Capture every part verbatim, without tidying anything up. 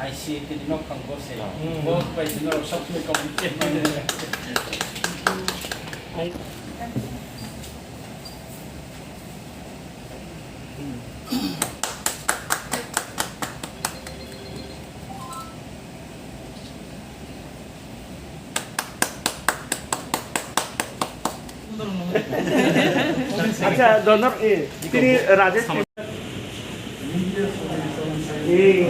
I see, tini nok phang bo se. Hmm. Bo bai se norok sok ni kom. Acha, donor, eh, tini Rajesh. Eh.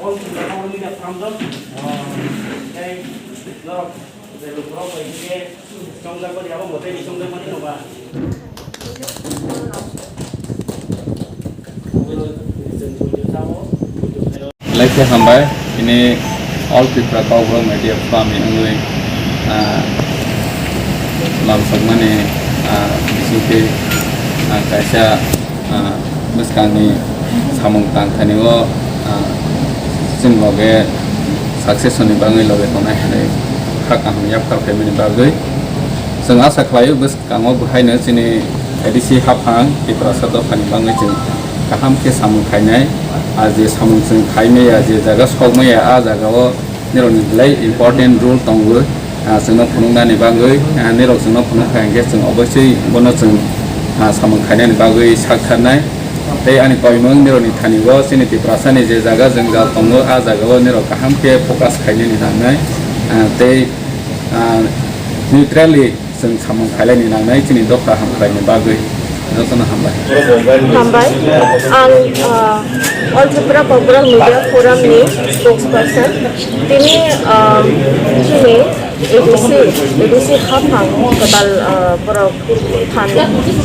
All Tripura Power Media Forum dol. Tei norok je lukurok bai khe chongjak bani abo mote ni chongjak mani no ba. Lai khe hambai, ini All Tripura Kokborok Media Forum ni wngwi, ah, lamsokmani, ah, bisingtwi, ah, kaisa, ah, bwskangni samung tangthani o, ah, chini loge success ni bagwi loge tongnai hinwi kha kaham yaphar phaimani bagwi chwng acha khlaio bwskango bwhaino chini A D C haphang Tiprasa dophani bagwi chwng kaham khe samung khainai. Ah, je samung chwng khaimaya, je jaga sokmaya, ah jaga o nirokni belai important role tongo, ah, chwngno phunuknani bagwi, ah, nirok chwngno phunuk kha hinkhe chwng oboswi bono chwng, ah, samung khainani bagwi sak tharnai. Tei ani koimwng nirokni thani o chini Tiprasani je jaga jwngjal tongo, ah, jaga o nirok kaham khe focus khainani nangnai, ah, tei, ah, neutrally chwng samung khailai ni nangnai chini dopha hamkrai ni bagwi. Jotono hambai. Hambai. Ang, ah, All Tripura Kokborok Media Forum ni spokesperson. Tini, ah, chini A D C, A D C haphang kwtal, ah, borok phan,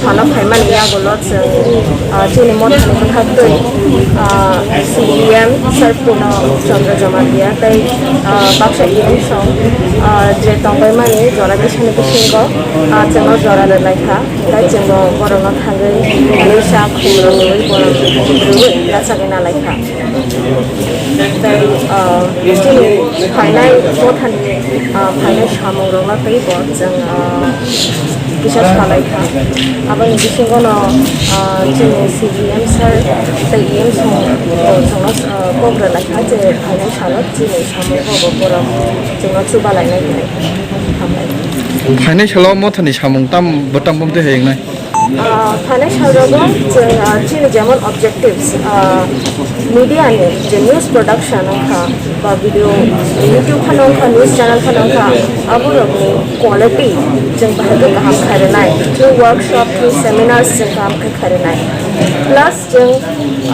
phano phaimani yagulo chwng, ah, chini mothani bwkhaktwi, ah, C E M Sir Purno Chandra Jamatia tei, ah, baksa E M song, ah, je tongbaimani jora bisani bisingo, ah, chwngno jora rwlaikha, tei chwngbo borokno thangwi risa khumrwi borok rwui rachagwi nalaikha. Tei, ah, chini phainai mothani, ah, phainai samungrokno teibo chwng, ah, kisa salaikha. Aboni bisingono, ah, chini C E M sir tei E M song, ah, chwngno, ah, kok rwlaikha je phainai salo chini samungrokbo borok chwngno chubalainai hinwi hamlai. Phainai salo mothani samung tam bwtam bumtwi hai wngnai? Ah, phainai salrogo chwng, ah, chini jemon objectives, ah, media ni je news production wngkha ba video, YouTube phano wngkha, news channel phano wngkha, aborokni quality chwng bahai khe kaham khairwnai, through workshop, through seminars chwng kaham khe khairwnai. Plus chwng,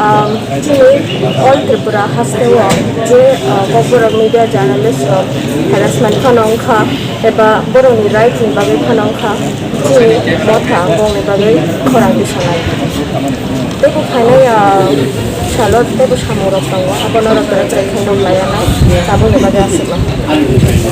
um, chini All Tripura hasteo je, uh, Kokborok media journalist rok harassment phano wngkha, eba borokni right ni bagwi phano wngkha, chini motha bongni bagwi khorang tisanai. Teibo phainai, ah, salo teibo samungrok tongo, abono rok kwrak kwrak khe nok laianai, tabukni bagwi aswkno.